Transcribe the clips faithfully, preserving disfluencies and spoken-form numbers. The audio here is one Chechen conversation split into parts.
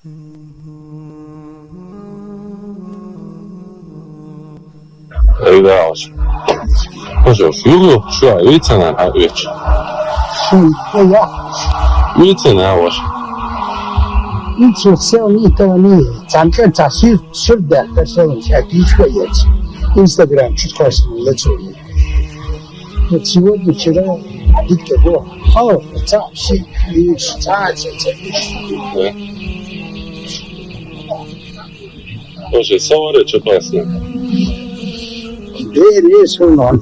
Эй, да, уж. Уж, уж, юг, юг, шу, а, вицана, а, вич. Шин, э, я. Вицана, уж. Вицу сел ни то ни. Цамчан цасир, сир да, да, сел, я, дичка, я. Инстаграм, чуть косо, лицо. Вот сегодня, вчера, Виктор, вот. О, ца, ши, и ца, ца, ца, и Да. Боже, савара чё классно. Дерис, он. Ой,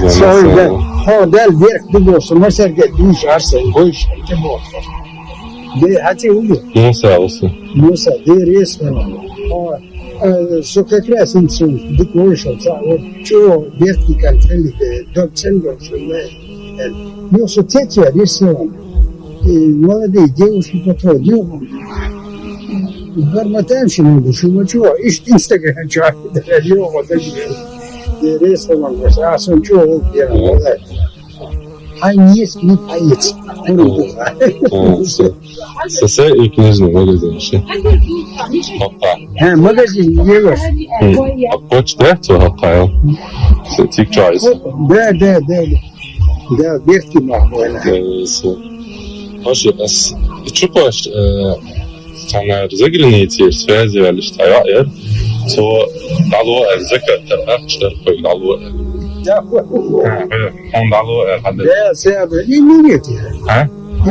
Савара, да. О, да, вверх ты был, что мы Сергей, душ, Арсен, больше, ты был. Да, а ты умер? Ну, сразу. Ну, са, дерис, он. О, э, что как раз инсулт, дык вышел, ца, вот, чё, вверх ты контроль, э, до центра, что мы, э, ну, что те, те, рисован. И молодые девушки подходят, Барматаем, что мы душим, мы чего? Ишь, Инстаграм, чего? Рисован, а сон чего? А не с ним поец. О, всё. Сесе и книжный магазин вообще. Опа. Э, магазин, не ваш. М. А почта, что, Хакайл? Всё, тик чайс. Да, да, да, да. Да, Берти Махмуэла. Э, всё. Вообще, а с-, чё хочешь, э, Цхьана заграницей связи ваьлла стаьяр. Цо дӀало аьлла, закат тӀара ахча тӀара хой дӀало аьлла. Да, хо-, хо-, хо. А, хо-, хьона дӀало аьлла, хьада. Да, се а да, и не нет. А?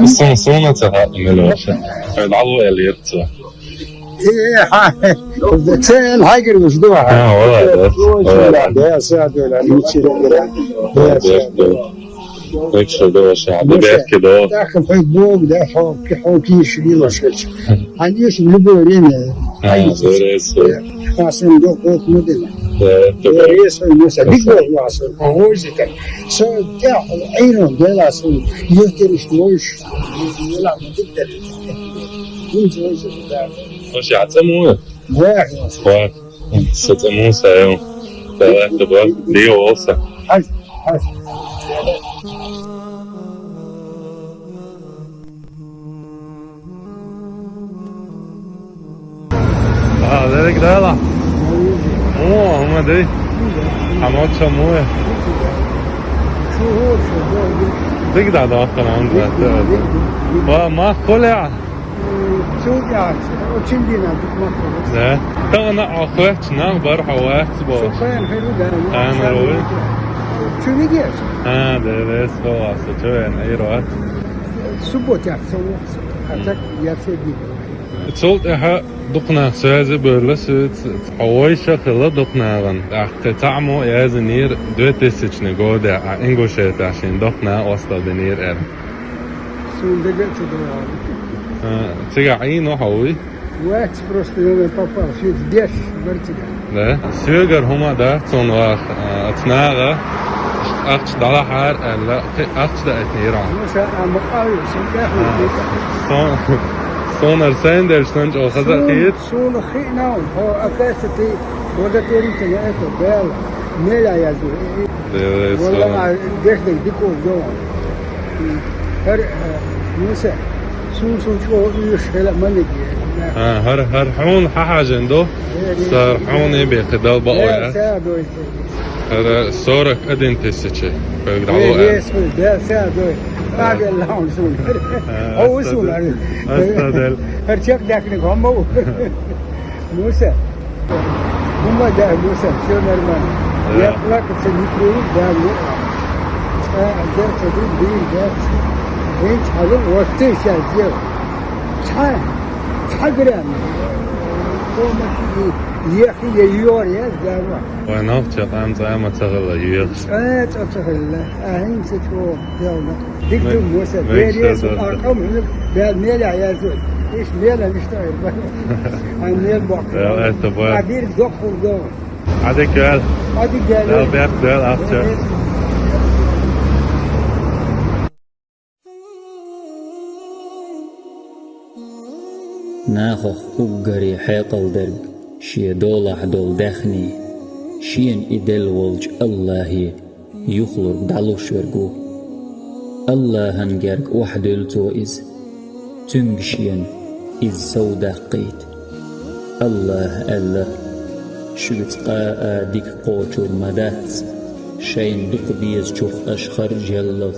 Сон, сона ца хаьа мел вообще. Хой дӀало аьлла яр цо. Э, ха, цел хьайгар вуш ду, а? А, вала, да. Вала. Да, се а да, ничего не да. Да, се а да. Экшо да, вообще, да, бехке да. Так, хой Бог, да, хо, хо киш вилошеч. Они же в любое время. А, да, да. Хасен да, хо мудина. Да, да. Резко, ну, са, биг Бог вас, хо, озика. Со, да, айрон, да, лас, юртириш, лоиш, ла, мудин, да. Вообще, а цаму? Да. Ва. Со цаму са, ё. Давай, давай. Дио олса. Ай, ай. А, дерек дала. О, ма дей. Ама цаму. Дик да, да, ханан да. Ва, ма, Коля. Цу яц, очень дина дукмакъ. Да. Тагана ахвет нах бар хават бо. Сухаен херу да. А, на рове. Чу видишь? А, да, да, сховался, чё я на ирват. Суббота, а так я все видел. Цолт аха дукна связи бёрла сюц, хавой шахла дукнаган. Ахте тамо язынир две тысячные года, а ингушеташин дукна осталдынир эр. Сунда гетсе да. А, цига айно хауй? Вац просто номер попал, сюд деш, вертига. Да? Сюгар хума да, цон вах, а, ацнага, ахч дала хар, алла, ахч да этнира. Ну, са, а, мукъави, сюд деш, А, вертига. Сон, сон арсен деш, сон чо хаза Сун, хит. Сун хи наун, хо, акасти, благотворительно это, бел, меля язу. Да, да, Валла, сон. А, деш да, дико, да. Хар, э, ну, са, сун, сун, чё, уж, хела, манеги, да. А, хар, хар, хун, ха, ха, жен, до? Э, Сар, хун, э, бе, кадал, ба, Да, оя. Са, да, это. Хар, сорок один тысячи. Как дало, Э, э. Если, да, са, да. А, Да. Бе, лаун, сун. А, О, астадель. Сун, а. Астадель. Хар, чек, дякни, гомбо. Муса. Мума, да, Муса, всё нормально. Да. Я плакаться не привык, да, ну. А, я смотрю, блин, да. Блин, а ну, вот ты сейчас сделал. Ца, ца грязно. Дома и ехали, я её резал, да, вот. Война в Чакан, Займа, Цагала, Юрс. Э, это Цагала. А, им всё чего делано. Дик Мэ-, дым, вот это. Мэ-, Дверь что есть, это? А, там, ну, да, меля, я тут. Ишь, меля, не что, я говорю. А мель бок. Да, это бок. А дверь док фургон. Адик гел. Адик гел. Да, бек гел, ахча. Нахах уггаре хьекъал дерг, шен долахь долу даьхни, шена и делла волчу Аллахе юхалург дӀалуш верг ву. Аллахьан герга охьадуьллу цо иза. Цуьнга шена иза сов даккхийта. Аллаха аьлла: «Шуьца къа а дика кхочур ма дац, шайна дукха безачух аша харж яллалц».